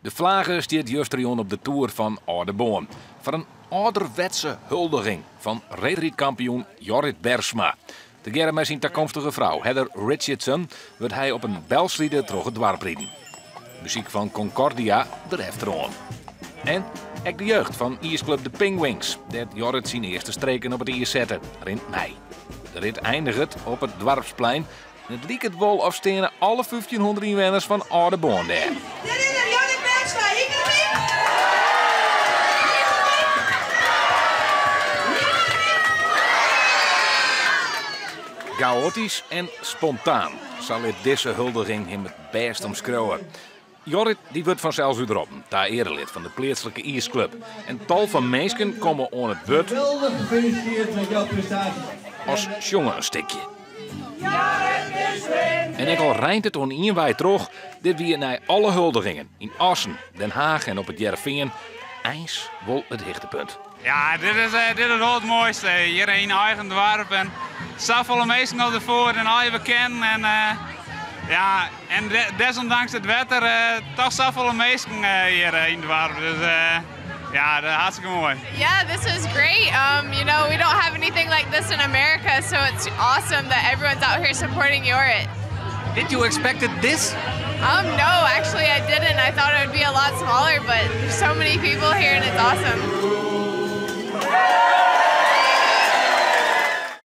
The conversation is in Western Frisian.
De flage stiet justerjûn op de toer fan Aldeboarn foar in âlderwetse huldiging fan reedrydkampioen Jorrit Bergsma. Tegearre mei syn takomstige frou Heather Richardson wurdt hy op in belslide troch it doarp riden. Muzyk fan Concordia derefteroan. En ek de jeugd fan iisklup de Penguins, dêr't Jorrit syn earste streken op it iis sette, rint mei. De rit einiget op it doarpsplein en it liket wol of steane alle 1500 ynwenners fan Aldeboarn dêr. Dêr is er, Jorrit Bergsma. Hikeremyk! Gaoatysk en spontaan, sa lit dizze huldiging him it bêst omskriuwe. Jorrit dy wurdt fansels útroppen ta earelid fan de pleatslike iisklup. En tal fan minsken komme oan it wurd Geweldig gefeliciteerd met jouw prestatie. as sjonge in stikje. En ek al reint it oan ien wei troch, dit wie nei alle huldigingen yn Assen, Den Haag en op It Hearrenfean eins wol it hichtepunt. Ja, dit is wol it moaiste. Hjir yn eigen doarp en safolle minsken op de foet en al je bekenden. En, ja, en desondanks it wetter, toch safolle minsken hjir yn it doarp. Dus ja, dat is hartstikke moai. Yeah, this is great. We don't have anything like this in America, so it's awesome that everyone's out here supporting Jorrit. Did you expect this? No, actually I didn't. I thought it would be a lot smaller, but there's so many people here and it's awesome.